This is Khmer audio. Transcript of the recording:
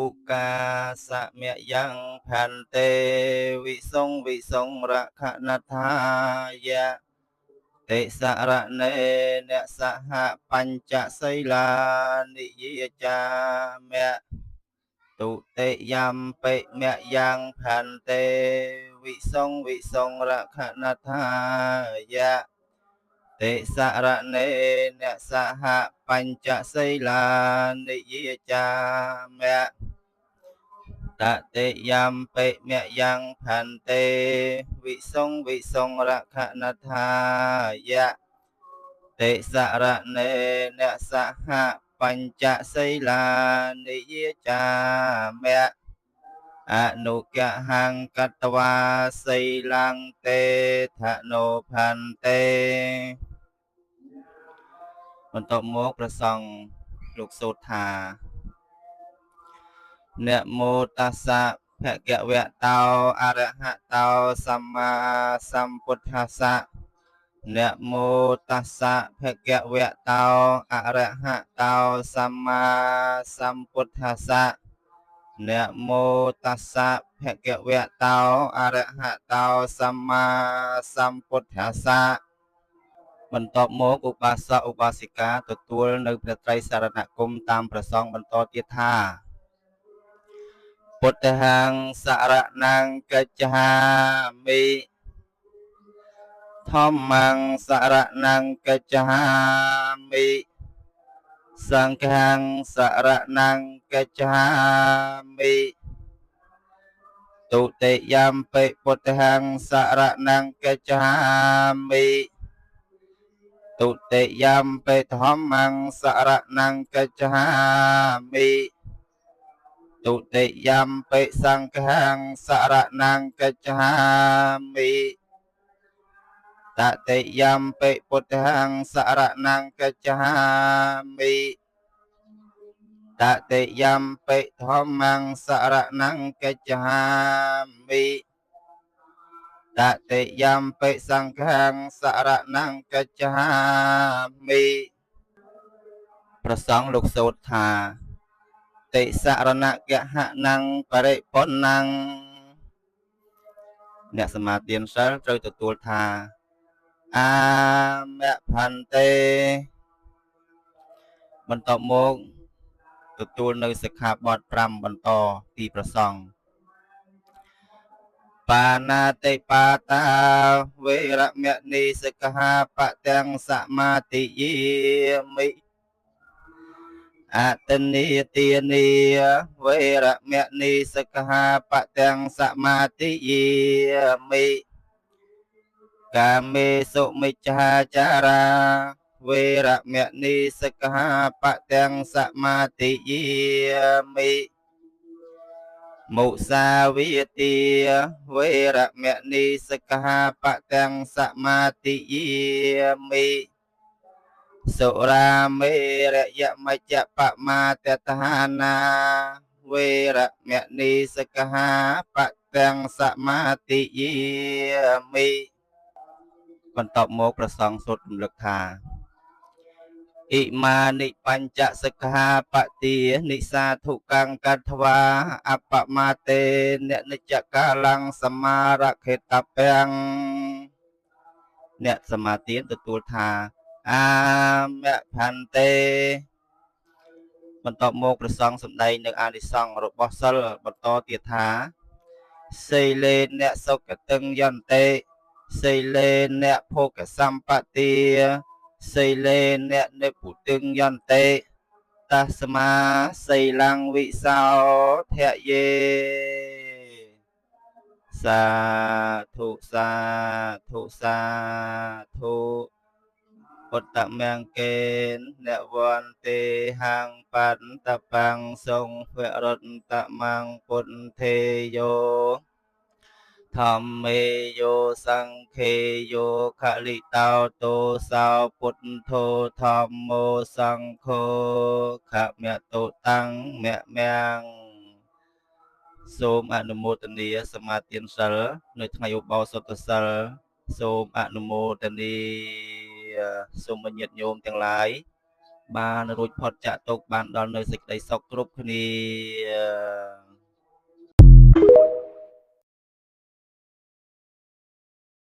ឧកាសមយ៉ាងផន្តេវិសុងវិសុងរខណថាយៈតិសរណេនសហបញ្ចសីលានិយាចាមៈទុតិយំបិមយ៉ាងផន្តេវិសុងវិសុងរខណថាយៈតិសរណេនសហបញ្ចសីលានិយាចាមៈតតិយំបិមយ៉ាងផន្តេវិសុងវិសុងរខណថាយៈតិសរណេនសហបញ្ចសីលានិយាចាមៈអនុគហង្កតវាសីលੰទេធនោផន្តេបន្ទាប់មកព្រះសង្ឃលោកសូត្រថានមោតស្សៈភគវៈតោអរហតោសម្មាសម្ពុទ្ធស្សៈនមោតស្សៈភគវៈតោអរហតោសម្មាសម្ពុទ្ធស្សៈនមោតស្សៈភគវៈតោអរហតោសម្មាសម្ពុទ្ធស្សៈបន្ទាប់មកឧបាសកឧបាសិកាទទួលនៅព្រះត្រៃសរណគមតាមប្រសងបន្តទៀតថាពុទ្ធហੰសរណង្កិច្ឆាមិធម្មងសរណង្កិច្ឆាមិសង្ឃੰសរណង្កិច្ឆាមិទុតិយំបិពុទ្ធហੰសរណង្កិច្ឆាមិទុតិយំបិធម្មងសរណង្កិច្ឆាមិទុតិយំបិសង្ឃੰសរណង្កិច្ឆាមិតតិយំបិពុទ្ធហੰសរណង្កិច្ឆាមិតតិយំបិធម្មងសរណង្កិច្ឆាមិតតិយំបិសង្ឃੰសរណង្កិច្ឆាមិប្រសងលោកសូត្រថាតិសរណគហណੰបរិពុណੰអ្នកសមាទានសិលត្រូវទទួលថាអាមៈផន្តេបន្ទាប់មកទទួលនៅសិក្ខាបទ5បន្តពីប្រសង្ឃបាណាតិបាតាវេរមណីសិក្ខាបទាំងសមាទិយាមិអតនីទានីវេរមណីសិក្ខាបទាំងសមាទិយាមិកាមេសុមិច្ឆាចារាវេរមណីសិក្ខាបទាំងសមាទិយាមិមុសាវិទាវេរមណីសិក្ខាបទាំងសមាទិយាមិសុរាមេរយមច្ចបមាតឋានាវេរមណីសិក្ខាបទាំងសមាទិយាមិបន្ទាប់មកប្រសងសូត្ររំលឹកថាអ៊ិមានិបញ្ចសិក្ខាបទានិសាធុកੰកត្វាអបមាតេននិច្ចកាលੰសមារខេតពាំងអ្នកសមាទានទទួលថាអាមៈផន្តេបន្ទាប់មកប្រសងសម្ដែងនៅអានិសង្សរបស់សិលបន្តទៀតថាសីលេនសុគតឹងយន្តិសីលេនភោគសម្បទាសីលេននិពុទឹងយន្តិតស្មាសីលੰវិសោធយេសាធុសាធុសាធុពុទ្ធមង្គេននវន្តិហੰបន្តបាំងសង្វរតមង្គពុទ្ធេយោធម្មេយោសង្ឃេយោខលិតោទោសោពុទ្ធោធម្មោសង្ឃោខមតុតាំងមមំសូមអនុមោទនាសមាទានសិលនៅថ្ងៃឧបោសថសិលសូមអនុមោទនាសូមញាតិញោមទាំងឡាយបានរួចផុតចាកទុក្ខបានដល់នៅសេចក្តីសុខគ្រប់គ្នា។